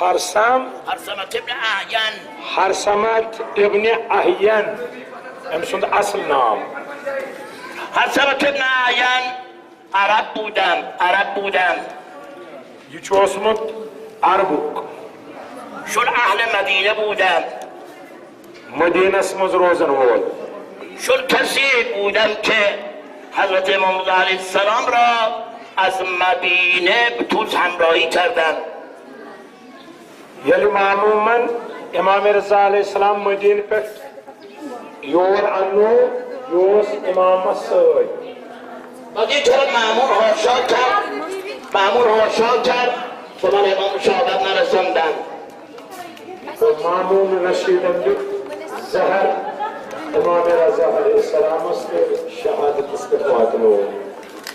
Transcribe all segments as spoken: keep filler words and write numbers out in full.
ہرسم۔ ہرسمت ابن احین۔ ہرسمت ابن احین، أمۍ سُنٛد اصل ناو۔ ہرسمت ابن احین عرب بودن، عرب بودن۔ یہِ چھُ اوسمُت عربُک۔ شل اہل مدینہ بودن۔ مدینس منٛز روزن وول۔ شل کسی بودن که حضرت امام رضا علیه السلام را از مدینه به طوس همراهی کردن۔ ییٚلہِ مامومن امام رضا علیہ السلام مدینہ پٮ۪ٹھ یور اننو، یہِ اوس امامس سۭتۍ۔ پتہٕ یہِ چھُ مامون ہورشاہ چھا، مامون ہورشاہ چھا، صبح امام شہادت نہ رسندن۔ تہٕ مامون رشیدن دیُت زہر امام رضا علیہ السلامس تہٕ شہادتس پٮ۪ٹھ واتنو۔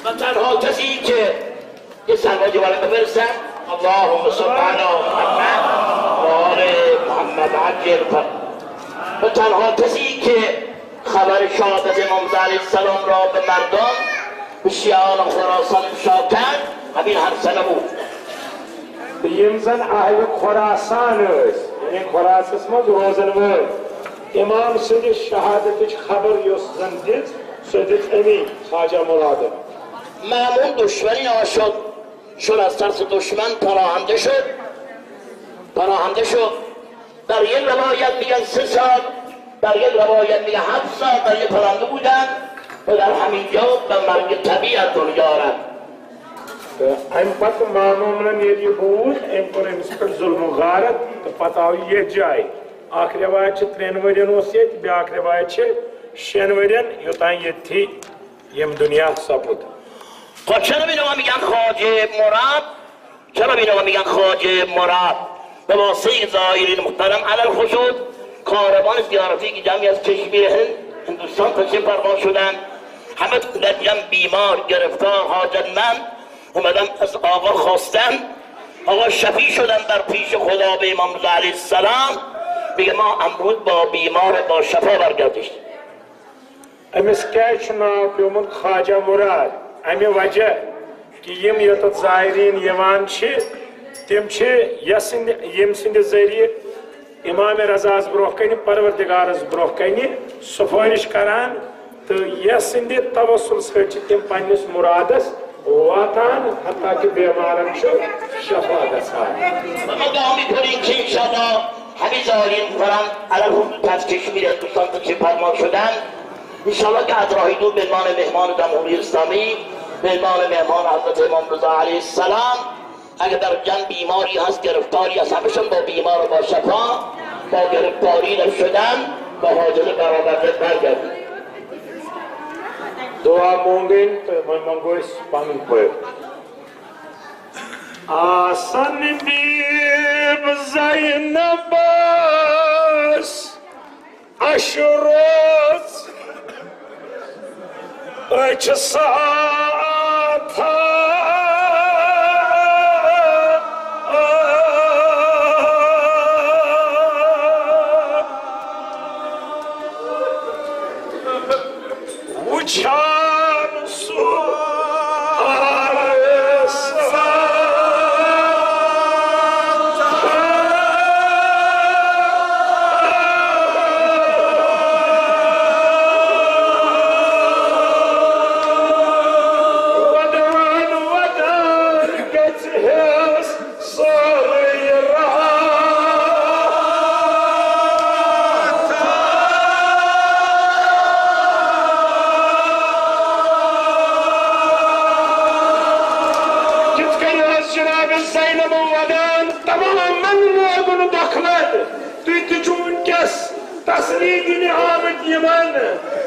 پتہٕ ہو کسی چھِ یہِ سمجھ ورق برسن، اللهم صل على محمد و آل محمد عجل فرج۔ و تنها کسی که خبر شهادت امام رضا علیه السلام را به مردم، به شیعیان خراسان افشا کرد، همین هرسنه بود. یِم زن اہل خراسان ٲسۍ، یعنی خراسانس منٛز روزن وٲلۍ، امام سٕنٛدِ شہادتٕچ خبر یۄس زن دِژ، سۄ دِژ امی خواجہ مرادن۔ مامون دشمنی ناشد، چون از ترس دشمن پناهنده شد، پناهنده شد. در یک روایت میگن سه سال، در یک روایت میگن هفت سال در یک پرنده بودن و در همینجا به مرگ طبیعی از دنیا رفت. تہٕ اَمہِ پتہٕ مامومنن ییٚلہِ یہِ بوٗز، أمۍ کوٚر أمِس پٮ۪ٹھ ظُلم و غارت، تہٕ پتہٕ آو یہِ یَتھ جایہِ۔ اکھ رٮ۪وایت چھِ ترٛٮ۪ن ؤرین اوس ییٚتہِ، بیٛاکھ رٮ۪وایت چھِ شٮ۪ن ؤرین، یوٚتام ییٚتھی ییٚمہِ دُنیا سپُد۔ خب چرا به اینا میگن خواجه مراد؟ چرا به اینا میگن خواجه مراد؟ به واسطهٔ زائرین محترم علی الخصوص، کاروان زیارتی که جمعی از کشمیر هند، هندوستان تشریف فرما شدن، همه در جمع بیمار، گرفتار، حاجتمند اومدن از آقا خواستن، آقا شفیع شدن در پیش خدا به امام رضا علیه السلام، میگه ما امروز با بیمار با شفا برگردشتیم. أمِس کیٛازِ چھُ ناو پیومُت خواجہ مراد؟ اَمہِ وجہ کہِ یِم یوٚتَتھ زائرین یِوان چھِ، تِم چھِ یَس سٕنٛدِ، ییٚمہِ سٕنٛدِ ذٔریعہٕ امام رضاہَس برونٛہہ کنہِ، پروردگارَس برونٛہہ کنہِ سفٲرِش کران، تہٕ یَس سٕنٛدِ توسل سۭتۍ چھِ تِم پننِس مرادس واتان، حتیٰ کہ بیمارن چھُ شفا گژھان۔ و ما دعا می‌کنیم که انشاءالله همین زائرین محترم علی الخصوص از کشمیر هندوستان تشریف فرما شدن، انشاءالله که از راه دور به عنوان مهمان جمهوری اسلامی، به عنوان مهمان حضرت امام رضا علیه السلام، اگر در جمع بیماری هست، گرفتاری هست، همشون با بیمار و با شفا، با گرفتاری شدن، با حاجت برآورده برگردید. دعا مونگن، تو من منگوش پنن پٲٹھۍ۔ آسن بیب زینبس اشرت أچھ ساتھ وٕچھان سُہ عرصہ۔ ودان ودان گژھِ ہس سورُے راز۔ کِتھ کٔنۍ ٲس جناب زینب ودان، تمامن لوگن دۄکھلن۔ تُہۍ تہِ چھِو وٕنکیٚس تسلی دِنہِ آمٕتۍ یِمن،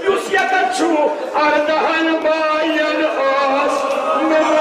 یُس ییٚتٮ۪تھ چھُ اردہن باین ٲس نماز۔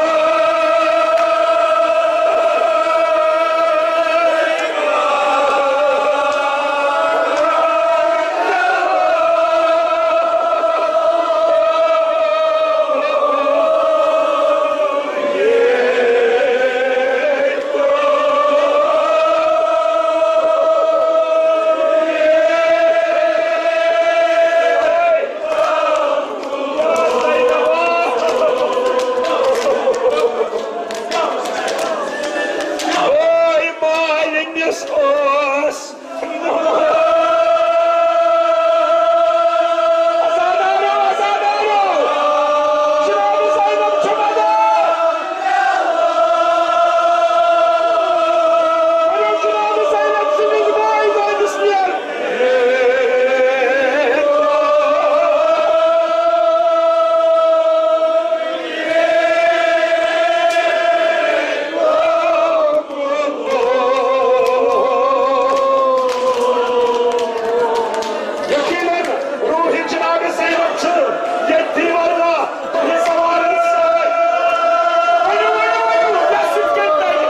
چھُ ییٚتھی ورنا، تُہۍ سوارن سۭتۍ۔ ؤنِو، ؤنِو، ؤنِو، یَس سۭتۍ کٔرۍ تَتہِ۔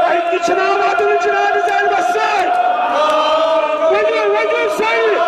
اَتہِ چھِنہٕ واتُن جناب زینبس سۭتۍ۔ ؤنِو، ؤنِو صحیح۔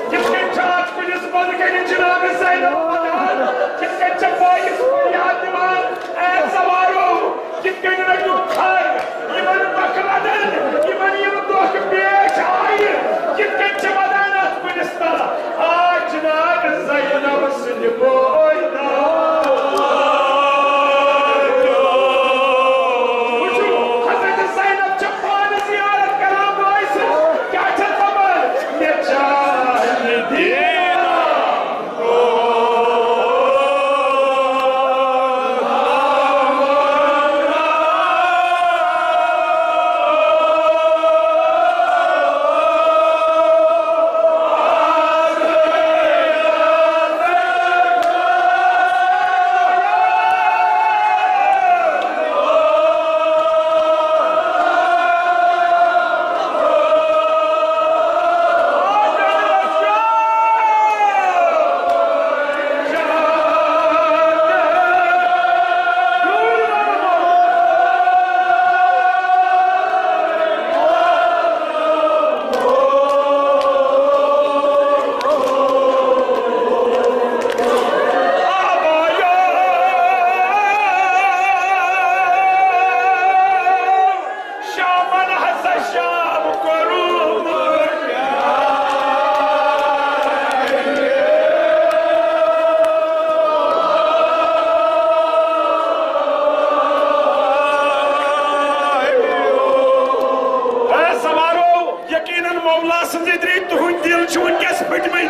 کِتھ کٔنۍ چھِ اَتھ کُلِس بۄنہٕ کَنہِ جناب زینب وَنان؟ کِتھ کٔنۍ چھِ بٲیِس فریاد دِوان، "اے سوارو، کِتھ کٔنۍ رٔٹِو کھَر یِمَن مۄکلَدَن، یِمَن یِم دۄکھ پیش آیہِ؟" کِتھ کٔنۍ چھِ وَدان اَتھ کُلِس تَل؟ آ جناب زینب سٕنٛدِ بٲے دار۔ وٕچھِو، حضرت زینب چھِ پانہٕ زیارت کران بٲے سٕنٛز۔ کیٛاہ چھَس دَپان؟ مےٚ چانہِ دیٖدار۔ شامن ہسا شام کوٚرمُت۔ اے سوارو، یقیناً مولا سٕنٛز اِدری تُہٕنٛدۍ دِل چھِ وٕنکیٚس پھٔٹمٕتۍ۔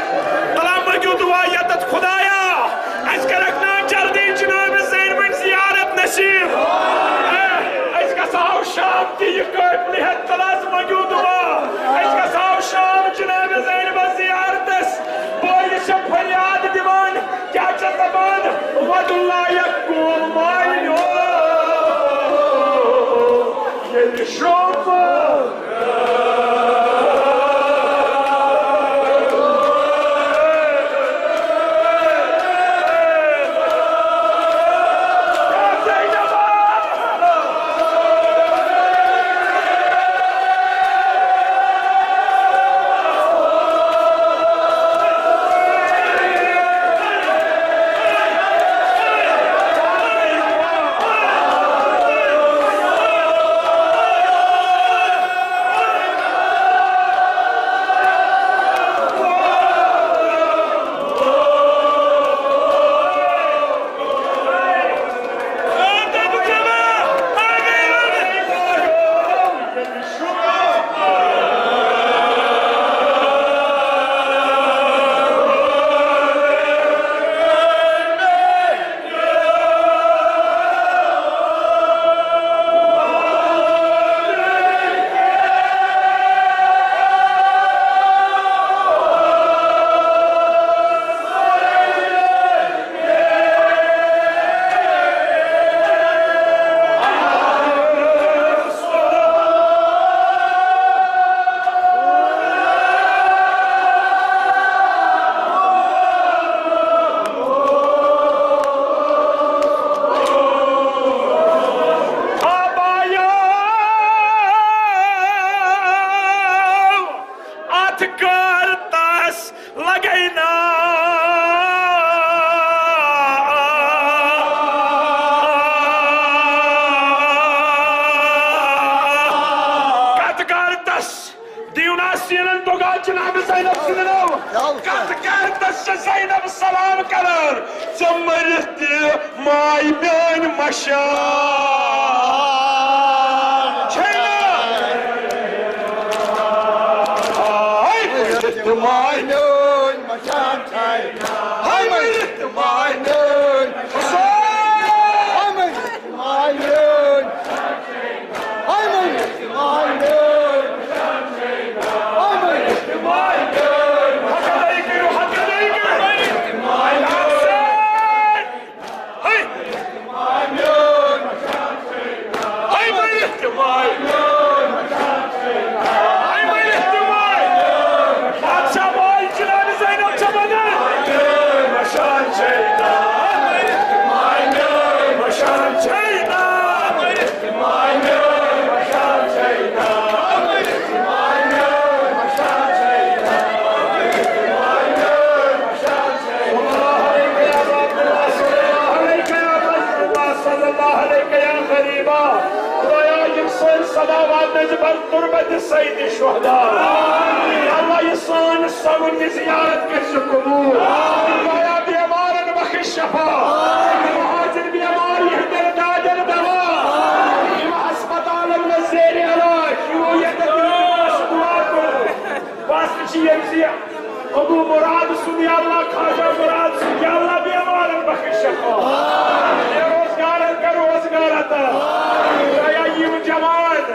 تلا مٔنٛگِو دُعا ییٚتٮ۪تھ خۄدایا، اَسہِ کَرَکھ نا جلدی جناب زینبٕنۍ زیارت نصیٖب۔ اے، أسۍ گژھو شام تہِ یہِ قٲبلِ ہٮ۪تھ، تلا حظ مٔنٛگِو دُعا۔ أسۍ گژھو شام جناب زینبَس زیارتَس۔ بٲیِس چھِ فریاد دِوان، کیٛاہ چھِ دَپان؟ وَدُ لایَک قوم مالیو ییٚلہِ شومہٕ کران، ژٕ مٔرِتھ تہِ ماے میٲنۍ مشان چھے نا؟ ہاے مٔرِتھ تہِ ماے میٲنۍ مشان چھے نا؟ ہاے مٔرِتھ تہِ ماے میٲنۍ مشان، ہاے مٔرِتھ تہِ ماے میٲنۍ، ہاے مٔرِتھ تہِ ماے میٲنۍ، ہاے مٔرِتھ تہِ ماے میٲنۍ، حق ادائی کٔرِو، حق ادائی کٔرِو۔ ہاے مٔرِتھ تہِ ماے میٲنۍ، ہاے مٔرِتھ تہِ ماے میٲنۍ، ہاے مٔرِتھ تہِ ماے میٲنۍ۔ بادشاہ ماے جناب زینب چھےٚ ونان، مشان چھے نا، مشان چھے نا۔ صلی اللہ علیک یا غریبا۔ خدایا، یِم سٲنۍ صلوات نٔژ بر تربت سید شہدا۔ اللہ، یہِ سٲنۍ سۄنٛگُن، یہِ زیارت کٔرۍ زِ قبول۔ خدایا، بیمارن بخش شفا۔ مہاجر بیمار، یِہنٛدٮ۪ن دادٮ۪ن دوا۔ یِم ہسپتالن منٛز زیر علاج، یِمو ییٚتٮ۪تھ یِم دعا کوٚر۔ بس چھِ ییٚمہِ زِ ابو مراد سُنٛد، یا اللہ، خواجہ مراد سُنٛد، یا اللہ، بیمارن بخش شفا۔ بے روزگارن کر روزگار عطا۔ خدایا، یِم جوان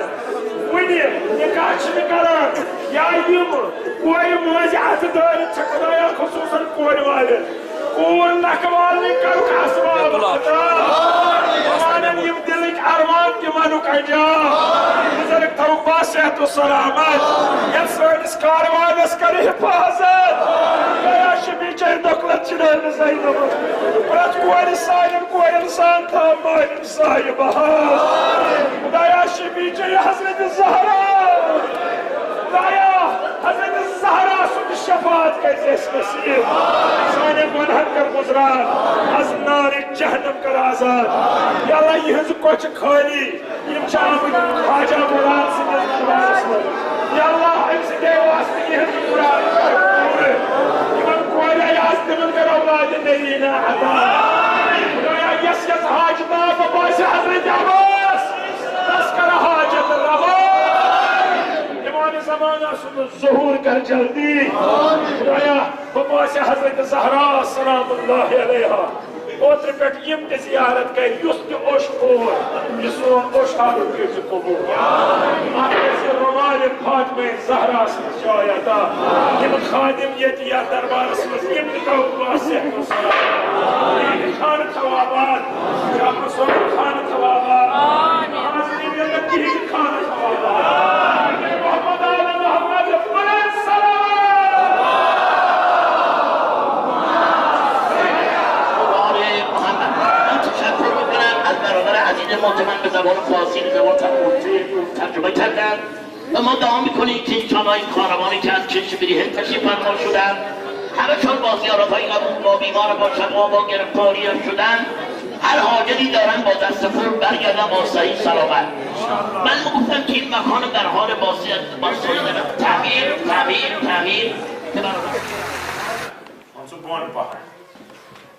وُنہِ نکاح چھِنہٕ کران، یا یِم کورِ مٲنٛزِ اَتھٕ دٲرِتھ چھِ، خدایا، خصوصاً کورِ والٮ۪ن، کوٗر نکھٕ والنٕے کرُکھ اسباب عطا۔ جوانن یِم دِلٕکۍ ارمان تِمنُک انجام۔ بزرگ تھاوُکھ با صحت و سلامت۔ یتھ سٲنِس کاروانس کر حفاظت۔ خدایا، شبی چے دۄکلت چھِ نٲومٕژ زینبس۔ پرٛٮ۪تھ کورِ سانٮ۪ن کورٮ۪ن سان تھاو مٲلِس صاحب حظ۔ خدایا، شبی چے حضرت زہرا۔ خدایا، حضرت زہرا سُنٛد شفاعت کٔرۍ زِ اَسہِ نصیب۔ سانٮ۪ن گۄنہن کر گُزران۔ از نارِ جہنم کر آزاد۔ یا اللہ، یِہٕنٛز کۄچھِ خٲلی۔ یِم چھِ آمٕتۍ خواجہ مراد سٕنٛدِس دربارس منٛز۔ یا اللہ، أمۍ سٕنٛدے واسطہٕ یِہٕنٛز مُراد کر پوٗرٕ۔ یِمن کورِ ایاز تِمن کر اولادِ نبینا عطا۔ خدایا، یس یس حاجت آ بپاسِ حضرت عباس، تس کر حاجت روا۔ امام زمانہ سُنٛد ظہور کر جلدی۔ خدایا، بپاسِ حضرت زہرا سلام اللہ علیہا۔ اوترٕ پٮ۪ٹھ یِم تہِ زیارت کرِ، یُس تہِ اوٚش کھور، یہِ سون اوٚش ہارُن کٔرۍ زِ قبول۔ اَتھ گژھِ رُمالِ فاطمہ زہرا سٕنٛز جاے عطا۔ یِم خادم ییٚتہِ یَتھ دربارس منٛز، یِم تہِ تھاوُکھ با صحت و سلامت۔ یِم تہِ خانہٕ تھاو آباد، جعفر صٲبُن خانہٕ تھاو آباد۔ محمد علی میر کِہِنۍ خانہٕ تھاو آباد۔ محمد آل محمد بلند سلام۔ آل محمد، من تشکر می‌کنم از برادر عزیز محترم، به زبان فارسی، به زبان ترجمه کردن و ما دعا می‌کنیم که انشاءالله این کاروانی که از کشت بریحه تشریف فرما شدن، همه سال با زیارت‌های قبول، با بیمار، با شفا، با گرفتاری شدن، هر حاجتی دارن با دست پر برگردن با صحیح سلامت. من گفتم که این مکان در حال بازی، بازی تغییر، تغییر، تغییر. Maan ژٕ بۄن پہن۔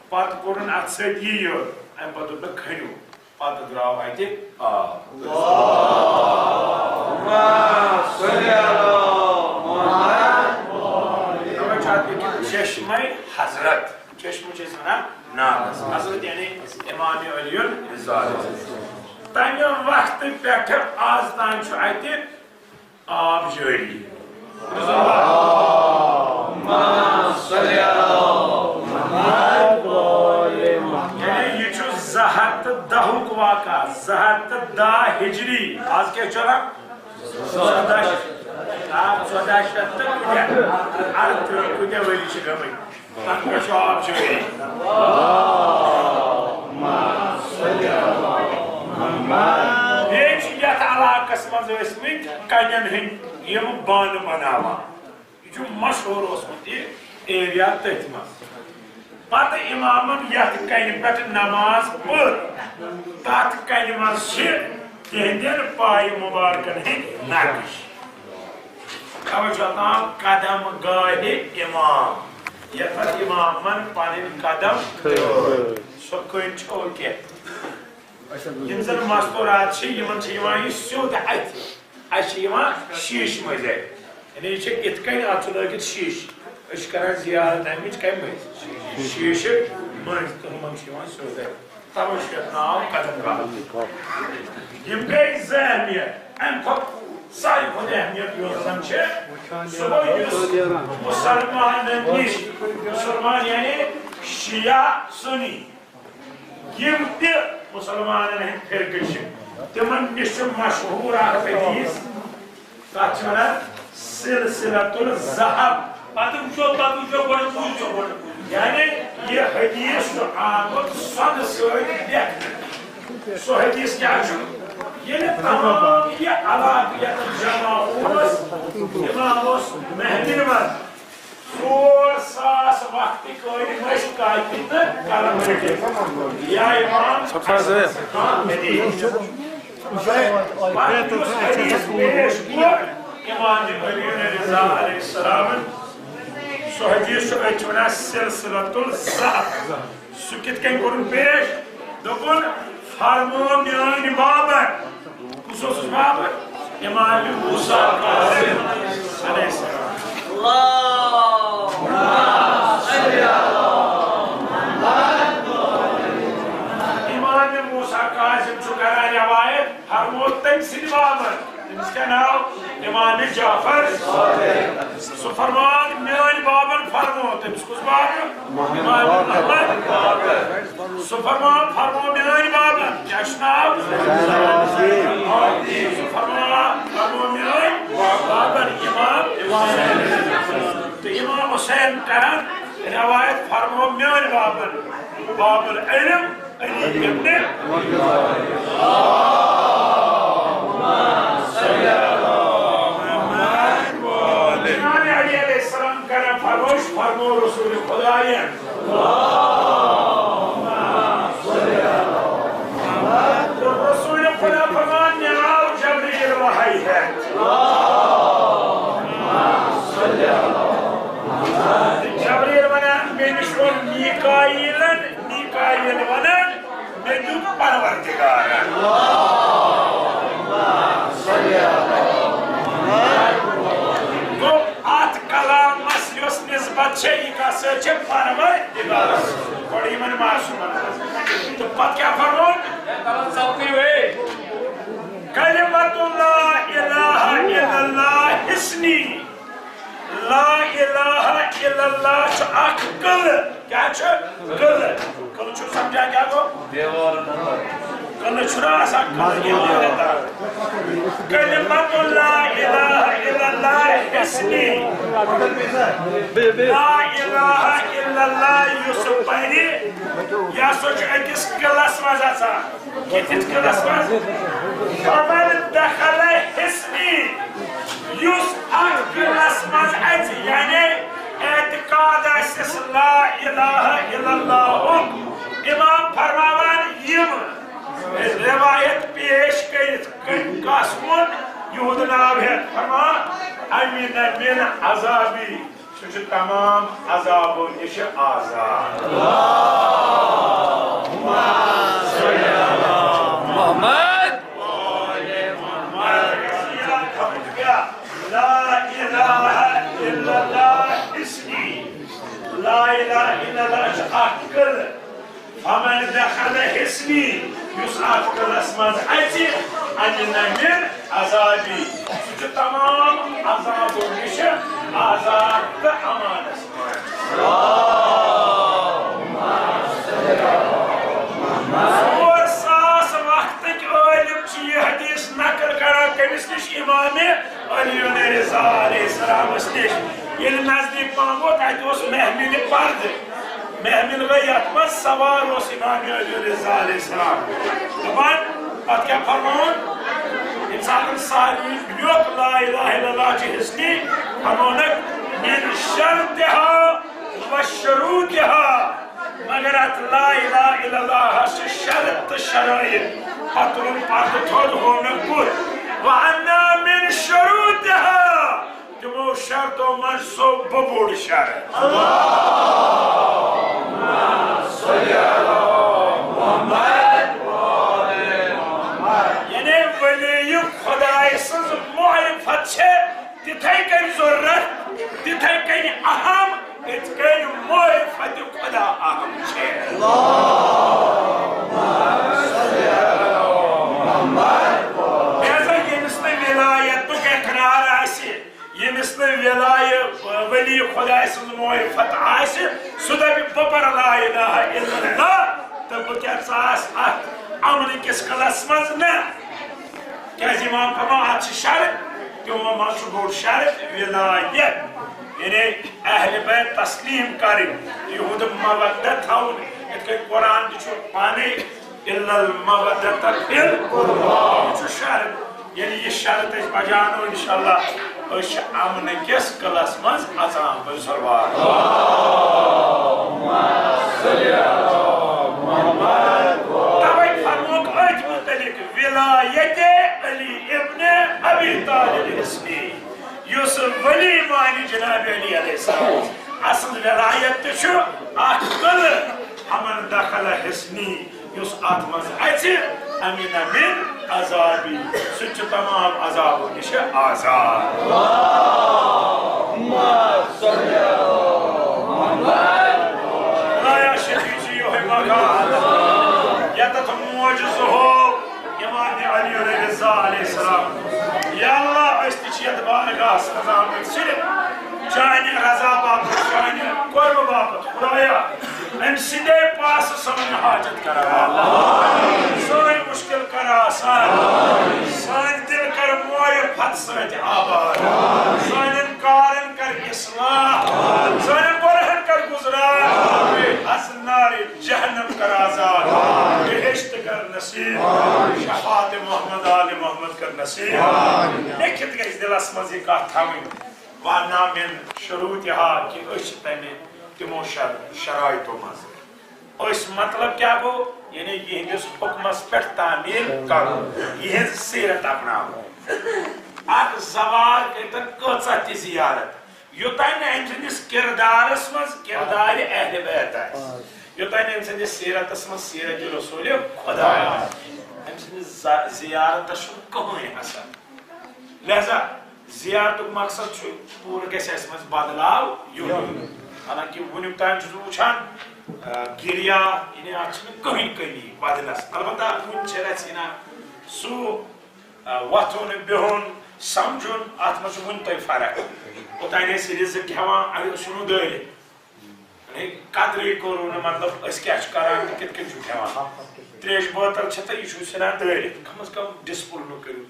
پتہٕ کوٚرُن اتھ سۭتۍ یہِ یہِ، امہِ پتہٕ دوٚپ مےٚ، "کھٔنِو۔" پتہٕ درٛاو اتہِ آب۔ توے چھُ اتھ لیکھِتھ چشمے حضرت۔ چشمہٕ چھِ أسۍ ونان ناگس۔ حضرت یعنی امام علی رضا۔ تمہِ وقتہٕ پٮ۪ٹھٕ آز تام چھُ اتہِ آب جٲری۔ یعنی یہِ چھُ زٕ ہتھ تہٕ دَہُک واقعہ، زٕ ہتھ تہٕ دَہ ہجری۔ آز کیٛاہ چھُ چلان؟ ژۄداہ شیٚتھ۔ آ، ژۄداہ شیٚتھ تہٕ کۭتیٛاہ؟ اَرترٕٛہ، کۭتیٛاہ ؤری چھِ گٔمٕتۍ؟ تَتھ پٮ۪ٹھ چھُ آب جٲری۔ بیٚیہِ چھِ یَتھ علاقَس منٛز ٲسۍمٕتۍ کَنٮ۪ن ہٕنٛدۍ یِم بانہٕ بَناوان۔ یہِ چھُ مشہوٗر اوسمُت یہِ ایریا تٔتھۍ منٛز۔ پتہٕ امامن یتھ کنہِ پٮ۪ٹھ نماز پٔر، تتھ کنہِ منٛز چھِ تِہنٛدٮ۪ن پایہِ مبارکن ہٕنٛدۍ نقش۔ توے چھُ اتھ ناو قدم گاہِ امام۔ یتھ امامن پنٕنۍ قدم سۄ کٔنۍ چھو کینٛہہ۔ یِم زن مستورات چھِ، یِمن چھِ یِوان یہِ سیوٚد اَتھِ۔ اَسہِ چھِ یِوان شیٖشہٕ مٔنٛزۍ اَتھِ۔ یعنی یہِ چھِ یِتھ کٔنۍ، اَتھ چھُ لٲگِتھ شیٖشہٕ۔ أسۍ چھِ کران زیارت اَمِچ کَمہِ مٔنٛزۍ؟ شیٖشہٕ مٔنٛزۍ۔ تہٕ یِمن چھِ یِوان سیوٚد اَتھِ۔ تَوَے چھُ یَتھ ناو قدم گاہ۔ یِم گٔے زٕ اہمیت۔ اَمہِ کھۄتہٕ ساروی کھۄتہٕ اہمیت یۄس زَن چھِ، سُہ گوٚو یُس مُسلمانَن نِش، مُسلمان یعنی شیعہ سُنی، یِم تہِ مُسلمانَن ہٕنٛدۍ فرقہٕ چھِ، تِمَن نِش چھُ مشہوٗر اَکھ حدیث، تَتھ چھِ وَنان سلسلۃ الذہب۔ پتہٕ وٕچھو، پتہٕ وٕچھو، گۄڈٕ بوٗزِو، گۄڈٕ بوٗزِو۔ یعنی یہِ حدیث چھُ آمُت سۄنہٕ سۭتۍ لیکھنہٕ۔ سُہ حدیث کیٛاہ چھُ؟ ییٚلہِ تمام یہِ علاقہٕ یَتھ جمع اوس، امام اوس محفلہِ منٛز، ژور ساس وقتٕکۍ عٲلِم ٲسۍ کاپی تہٕ قلم رٔٹِتھ۔ یا امام حسن خان حدیث۔ پتہٕ یُس حدیث پیش کوٚر امام علی رضا علیہ السلامن، سُہ حدیث چھُ أتھۍ وَنان سلسلۃ الذہب۔ سُہ کِتھ کٔنۍ کوٚرُن پیش؟ دوٚپُن، فرمو میٲنۍ بابن۔ کُس اوسُس بابن؟ امام موسیٰ کاظم علیہ السلام۔ امام موسیٰ کاظم چھُ کران روایت، فرمو تٔمۍ سٕنٛدِ بابن۔ تٔمِس کیٛاہ ناو؟ امام جعفر۔ سُہ فرمان میٲنۍ بابن فرمو۔ تٔمِس کُس باب؟ امام محمد۔ سُہ فرمان فرمو میٲنۍ بابن۔ کیٛاہ چھُ ناو؟ سُہ فرمان فرمو میٲنۍ بابن امام حسین۔ تہٕ امام حسین کران روایت فرمو میٲنۍ بابن۔ باب العلم علی ابن۔ امام علی علیہ السلام کرن فرموش، فرمو رسول خداین۔ رسول خدا فرمان، مےٚ آو جبریل وحی ہٮ۪تھ۔ جبریل ونان، مےٚ نِش ووٚن میکائیلن، میکائیل ونان، مےٚ دیُت پروردگارن۔ گوٚو، اتھ کلامس یۄس نسبت چھےٚ، یہِ کس سۭتۍ چھےٚ؟ پروردگارس۔ گۄڈٕ یِمن معصومن۔ تہٕ پتہٕ کیٛاہ فرموو؟ کلمۃ لا الہ الا اللہ حصنی۔ لا الہ الا اللہ چھُ اکھ قلعہٕ۔ کیٛاہ چھُ؟ قلعہٕ۔ قلعہٕ چھُو سمجھان کیٛاہ گوٚو؟ دیوارن اندر۔ قلعہٕ چھُنہ آسان قلعہٕ، دیوارن اندر۔ کلمۃ لا الہ الا اللہ حصنی۔ لا الہ الا اللہ یُس پرِ، یہِ ہسا چھُ أکِس قلعس منٛز اژان۔ کِتھِس قلعس منٛز؟ فمن دخل حصنی، یُس اتھ قلعس منٛز اژِ، یعنی اعتقاد آسٮ۪س لا الہ الا اللہ ہُک۔ امام فرماوان یِم روایت پیش کٔرِتھ، کٔمۍ کس ووٚن؟ یِہُنٛد ناو ہٮ۪تھ فرمان، امن من عذابی۔ سُہ چھُ تمام عذابو نِش آزاد۔ محمد۔ لا الہ الا اللہ حصنی۔ لا الہ الا اللہ چھُ اکھ قلعہٕ۔ فمن دخل حصنی، یُس اتھ قلعس منٛز اژِ، امن من عذابی، سُہ چھُ تمام عذابو نِش آزاد تہٕ امانس منٛز۔ ژور ساس وقتٕکۍ عٲلِم چھِ یہِ حدیث نقل کران کٔمِس نِش؟ امام علی رضا علیہ السلامس نِش۔ ییٚلہِ نزدیٖک پہم ووت، اتہِ اوس محملہِ پردٕ۔ محمل گٔے یتھ منٛز سوار اوس امام علی رضا علیہ السلام۔ دپان، پتہٕ کیٛاہ فرمووُن؟ ییٚمہِ ساتہٕ سارنٕے لیوٚکھ لا الہ الا اللہ چھِ حصنی، فرموونکھ، من شرطها و شروطها، مگر اتھ لا الہ الا اللہ ہس چھِ شرط تہٕ شرٲیط۔ پتہٕ تُلُن پردٕ تھوٚد، ہوونکھ بُتھ۔ وانا من شروطها، تِمو شرطو منٛز سُہ بوٚڑ شرط۔ تِتھے کٔنۍ ضروٗرت، تِتھے کٔنۍ اہم، یِتھ کٔنۍ معرفت خدا اہم چھِ۔ لہذا ییٚمِس نہٕ ولایتُک اقرار آسہِ، ییٚمِس نہٕ ولایہِ، ولی خداے سٕنٛز معرفت آسہِ، سُہ دَپہِ، "بہٕ پَرٕ لا الہ الا اللہ تہٕ بہٕ کیٛاہ ژاس اَتھ امنہٕ کِس قلعس منٛز؟" نہ۔ کیٛازِ امام فرمان، اَتھ چھِ شرط، تِمو منٛز چھُ بوٚڑ شرط ولایت، یعنی اہل بیت تسلیم کرٕنۍ، یِہُنٛد مودت تھاوُن، یِتھ کٔنۍ قرآن تہِ چھُ پانے، "الا المودۃ فی القربیٰ"، یہِ چھُ شرط۔ ییٚلہِ یہِ شرط أسۍ بجاونو، انشاءاللہ، أسۍ چھِ امنہٕ کِس قلعس منٛز اژان۔ بٔرِو صلوات۔ توے فرمووُکھ أتھۍ متعلق، "ولایت علی ابن ابی طالب حصنی"، یُس ولی مانہِ جناب علی علیہ السلام۔ اصل ولایت تہِ چھُ اکھ قلعہٕ، "فمن دخل حصنی"، یُس اتھ منٛز اژِ، "امن من عذابی"، سُہ تہِ چھُ تمام عذابو نِش آزاد۔ خدایا، شفیع چھُ یِہوٚے مقام، ییٚتٮ۪تھ معجزٕ ہوو امام علی رضا علیہ السلام۔ یا اللہ، أسۍ تہِ چھِ یتھ بارگاہس منٛز آمٕتۍ صرف چانہِ رضا باپتھ، چانہِ قربہٕ باپتھ۔ خدایا، أمۍ سٕنٛدے پاسہٕ سٲنۍ حاجت کران۔ سٲنۍ مشکل کر آسان۔ سٲنۍ دل کر معرفت سۭتۍ آباد۔ سانٮ۪ن کارن کر اصلاح۔ سانٮ۪ن گۄنہن کر گزران۔ از نارِ جہنم کر آزاد۔ بہشت کر نصیب۔ شفاعت محمد آل محمد کر نصیب۔ لیکھِتھ گژھِ دلس منٛز یہِ کتھ تھاوٕنۍ۔ وَأَنَّا مِن شُرُوطِهَا، کہِ أسۍ چھِ تَمہِ تِمو شر-، شرائطو منٛز۔ أسۍ مطلب کیٛاہ گوٚو؟ یعنی یِہنٛدِس حُکمس پٮ۪ٹھ تعمیل کرُن، یِہنٛز سیرت اپناوٕنۍ۔ اکھ زوار کٔرۍتن کۭژاہ تہِ زیارت، یوٚتام نہٕ أمۍ سٕنٛدِس کردارس منٛز کردارِ اہل بیت آسہِ، یوٚتام نہٕ أمۍ سٕنٛدِس سیرتس منٛز سیرت رسول خدا آسہِ، أمۍ سٕنٛدِس ز-، زیارتس چھُنہٕ کٕہٕنۍ اثر۔ لہذا زیارتُک مقصد چھُ پوٗرٕ گژھِ اَسہِ منٛز بدلاو یُن۔ حالانکہ وُنیُک تام چھُس بہٕ وٕچھان، آ، گِریا، یعنی اَتھ چھِنہٕ کٕہٕنۍ کٔمی بدلَس۔ البتہ وُنہِ چھِ رَژھِ ہنا سُہ، آ، وۄتھُن، بِہُن، سَمجھُن، اَتھ منٛز چھُ وُنہِ تۄہہِ فرق۔ اوٚتام ٲسۍ رِزق کھٮ۪وان، اَگر سُہ نہٕ دٲرِتھ۔ یعنی قدرٕے کوٚروٕ نہٕ، مطلب، أسۍ کیٛاہ چھِ کران تہٕ کِتھ کٔنۍ چھِو کھٮ۪وان۔ تریش بٲتل چھِ تہٕ یہِ چھُو ژھٕنان دٲرِتھ۔ کم از کم ڈسپلنُک کٔرِو۔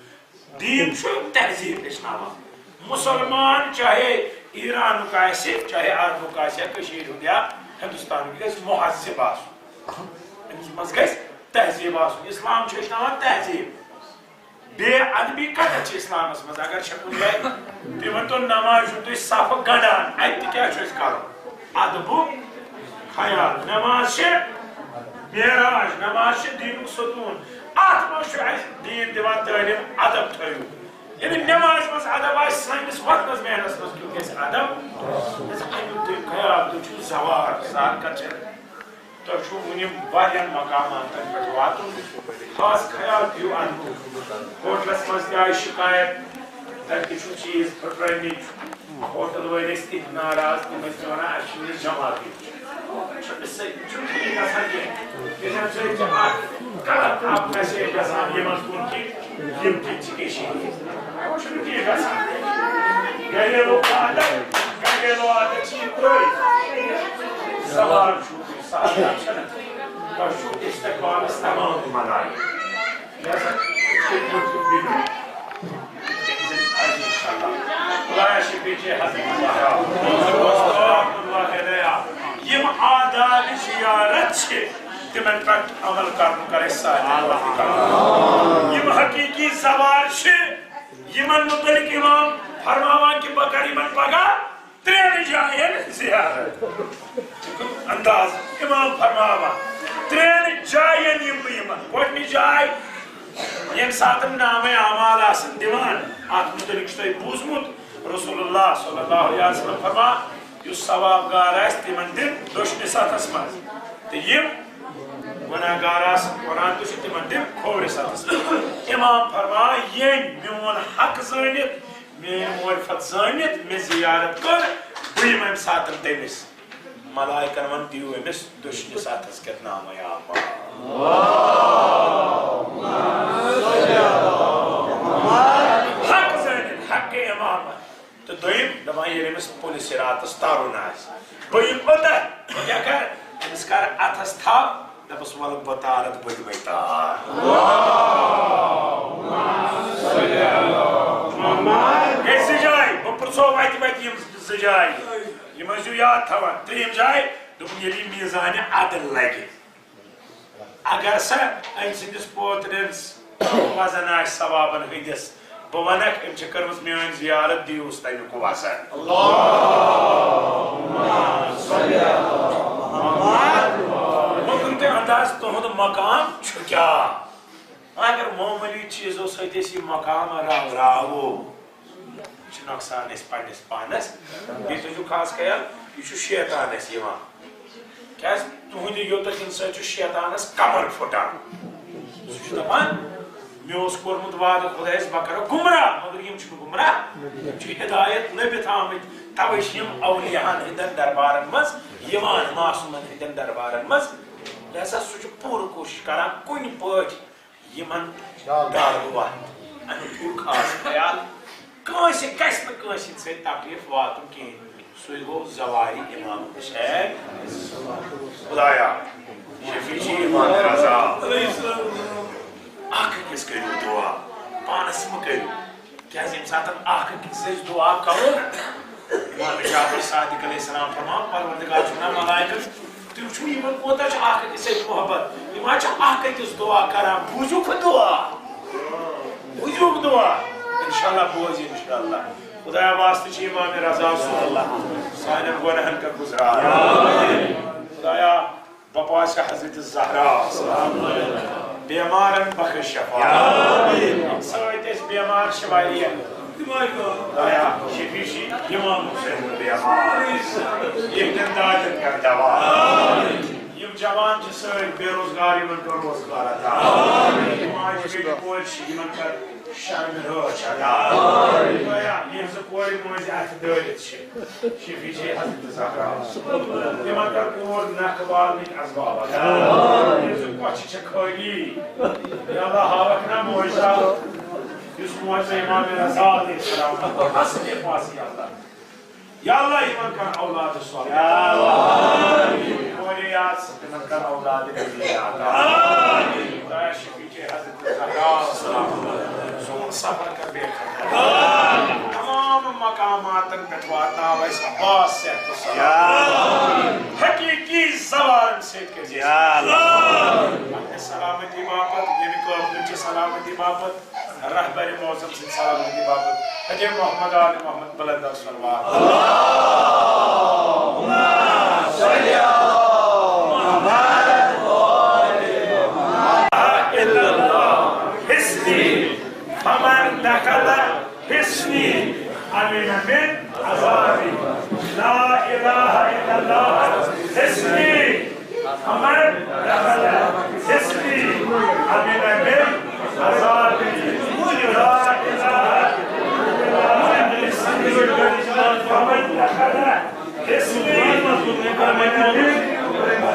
دیٖن چھُ تہذیٖب ہیٚچھناوان۔ مُسلمان چاہے ایرانُک آسہِ، چاہے عربُک آسہِ، یا کٔشیٖرِ ہُنٛد یا ہندوستانُک، یہِ گژھِ مہذب آسُن۔ أمِس منٛز گژھِ تہذیٖب آسُن۔ اسلام چھُ ہیٚچھناوان تہذیٖب۔ بے ادبی کتٮ۪تھ چھِ اسلامس منٛز؟ اگر چھےٚ کُنہِ جایہِ، تُہۍ ؤنۍ تو، نماز چھُو تُہۍ صفہٕ گنڈان، اتہِ تہِ کیٛاہ چھُ اَسہِ کرُن؟ ادبُک خیال۔ نماز چھِ معراج، نماز چھِ دیٖنُک ستوٗن۔ اتھ منٛز چھُ اَسہِ دیٖن دِوان تعلیٖم، ادب تھٲیِو۔ ییٚلہِ نمازِ منٛز ادب آسہِ، سٲنِس وۄتھنس بیٚہنس منٛز کیُتھ گژھِ ادب؟ اَمیُک تھٲیِو خیال، تُہۍ چھِو زوار، زار کتھ چھےٚ؟ تۄہہِ چھُو وُنہِ واریاہن مقاماتن پٮ۪ٹھ واتُن۔ خاص خیال تھٲیِو اَتھ۔ ہوٹلس منٛز تہِ آیہِ شکایت، تَتہِ تہِ چھُ چیٖز پھٕٹرٲومٕتۍ۔ ہوٹل وٲلۍ ٲسۍ تِتھۍ ناراض، تِم ٲسۍ وَنان، "اَسہِ چھُنہٕ یہِ جماعتٕے۔" چھُنہٕ صحیح، چھُنہٕ ٹھیٖک گژھان کینٛہہ۔ ییٚلہِ اَمہِ سۭتۍ چھِ اَکھ غلط اَکھ message گژھان یِمن کُن کہِ یِم کِتھ چھِ کٔشیٖرِ ہِنٛدۍ۔ وۄنۍ چھُنہٕ ٹھیٖک گژھان۔ گریلو عادت، گریلو عادت چھِ یہِ ترٛٲوِتھ۔ سوال چھُ، سوال چھُنہٕ۔ تۄہہِ چھُو استقبالس تمام ملایہِ۔ لہذا، خدایہ شفیع جی حضرت زہرا، رحمت اللہ علیہا، یِم آداب زیارت چھِ، تِمن پٮ۪ٹھ عمل کرُن کر اَسہِ سارنٕے۔ یِم حقیقی زوار چھِ، یِمن متعلق امام فرماوان کہِ بہٕ کرٕ یِمن پگاہ ترٛٮ۪ن جاین زیارت۔ انداز امام فرماوان، ترٛٮ۪ن جاین یِم بہٕ یِمن۔ گۄڈٕنِچ جاے، ییٚمہِ ساتہٕ نامے اعمال آسن دِوان، اتھ متعلق چھُ تۄہہِ بوٗزمُت، رسول اللہ صلی اللہ علیہ وسلم فرمان، یُس ثواب گار آسہِ، تِمن دِن دٔچھنِس اتھس منٛز، تہٕ یِم گناہ گار آسن، قرآن تہِ چھُ، تِمن دِن کھوورِس اتھس منٛز۔ امام فرمان، ییٚمۍ میون حق زٲنِتھ، میٲنۍ معرفت زٲنِتھ مےٚ زیارت کٔر، بہٕ یِمہٕ امہِ ساتہٕ تٔمِس۔ ملائکن ووٚن، دِیِو أمِس دٔچھنِس اَتھس کٮ۪تھ نامہ اعمال۔ حق زٲنِتھ، حق امامت۔ تہٕ دوٚیِم دَپان، ییٚلہِ أمِس پُلہِ صِراطس تَرُن آسہِ، بہٕ یِمہٕ اوٚتتھ، بہٕ کیٛاہ کَرٕ؟ أمِس کَرٕ اَتھس تھپھ، دَپس، وَلہٕ بہٕ تارَتھ، بہٕ دِمَے تار۔ گٔے زٕ جایہِ، بہٕ پرٛژھو وَتہِ وَتہِ یِم زٕ جایہِ۔ یِم ٲسِو یاد تھاوان۔ ترٛیٚیِم جاے، دوٚپُن، ییٚلہِ یہِ میٖزانِ عدل لَگہِ، اگر سا أمۍ سٕنٛدِس پوترٮ۪ن وزن آسہِ ثوابن ہٕنٛدِس، بہٕ ونکھ، أمۍ چھِ کٔرمٕژ میٲنۍ زیارت، دِیوس تمیُک وزن۔ مۄکُن تہِ انداز تُہُنٛد مقام چھُ کیٛاہ؟ اگر معموٗلی چیٖزو سۭتۍ أسۍ یہِ مقام راوراوو، یہِ چھُ نۄقصان اَسہِ پننِس پانس۔ بیٚیہِ تھٲیزیو خاص خیال، یہِ چھُ شیطان اَسہِ یِوان۔ کیٛازِ؟ تُہنٛدِ یوٚتَتھ یِنہٕ سۭتۍ چھُ شیطانس کمر پھُٹان۔ سُہ چھُ دپان، مےٚ اوس کوٚرمُت وعدٕ خۄدایس، بہٕ کرٕ گمراہ، مگر یِم چھِنہٕ گمراہ، یِم چھِ ہدایت لٔبِتھ آمٕتۍ۔ توے چھِ یِم اولیاہن ہٕنٛدٮ۪ن دربارن منٛز یِوان، معصومن ہٕنٛدٮ۪ن دربارن منٛز۔ لہذا سُہ چھُ پوٗرٕ کوٗشش کران کُنہِ پٲٹھۍ یِمن ڈر وتھ، امیُک تھٲیِو خاص خیال۔ کٲنٛسہِ گژھِ نہٕ کٲنٛسہِ ہٕنٛدِ سۭتۍ تکلیف واتُن کِہیٖنۍ۔ سُے گوٚو زواری امام حسین۔ خدایا، شفیع چھِ امام رضا۔ اکھ أکِس کٔرِو دُعا، پانس مہٕ کٔرِو۔ کیٛازِ ییٚمہِ ساتہٕ اکھ أکِس أسۍ دُعا کرو، امام جعفر صادق علیہ السلام فرمان، پروردگار چھُ ونان ملائکس، تُہۍ وٕچھِو یِمن کوٗتاہ چھُ اکھ أکِس سۭتۍ محبت، یِم حظ چھِ اکھ أکِس دُعا کران، بوٗزِو دُعا، بوٗزِو دُعا، انشاءاللہ بوزِ انشاءاللہ۔ خدایا واسطہٕ چھِ امام رضا صٲب، سانٮ۪ن گۄناہن کر گُزران۔ خدایا بپاسہِ حضرت زہرا، بیمارن بخش شفا۔ یِم سۭتۍ أسۍ بیمار چھِ واریاہ۔ خدایا، شفیع چھِ امام حسین بیمار۔ یِہنٛدٮ۪ن دادٮ۪ن کر دوا۔ یِم جوان چھِ سٲنۍ بے روزگار، یِمن کر روزگار عطا۔ یِم ماجہِ بیٚنہِ کورِ چھِ، یِمن کر شرمہِ رٲچھ عطا۔ خدایا، یِہنٛزٕ کورِ مٲنٛزِ اَتھِ دٲرِتھ چھِ۔ شفیع چھِ حضرت زہرا۔ تِمن کر کوٗر نکھٕ والنٕکۍ اسباب عطا۔ یِہنٛزٕ کۄچھِ چھِ خٲلی۔ یا اللہ، ہاوکھ نا معجزہ، یُس معجزہ امام رضا علیہ السلام اصل پاس یا اللہ۔ یا اللہ، یِمن کر اولاد صالح۔ یا اللہ۔ کورِ یاد، تِمن کر اولاد نبی عطا۔ خدایا شفیع چھِ حضرت زہرا سلام اللہ۔ سون سفر کر بے خطر۔ تمام مقاماتن پٮ۪ٹھ واتناو اَسہِ عباس صحت و سلامت۔ حقیقی زوارن سۭتۍ کٔرۍ زِ۔ پننہِ سلامتی باپتھ، ییٚمہِ قٲبلٕچہِ سلامتی باپتھ، رہبر معظم سٕنٛدِ سلامتی باپتھ۔ حضرت محمد آل محمد بلند صلوات۔ الا اللہ حصنی، فمن دخل حصنی، امن من عذابی۔ لا الہ الا اللہ۔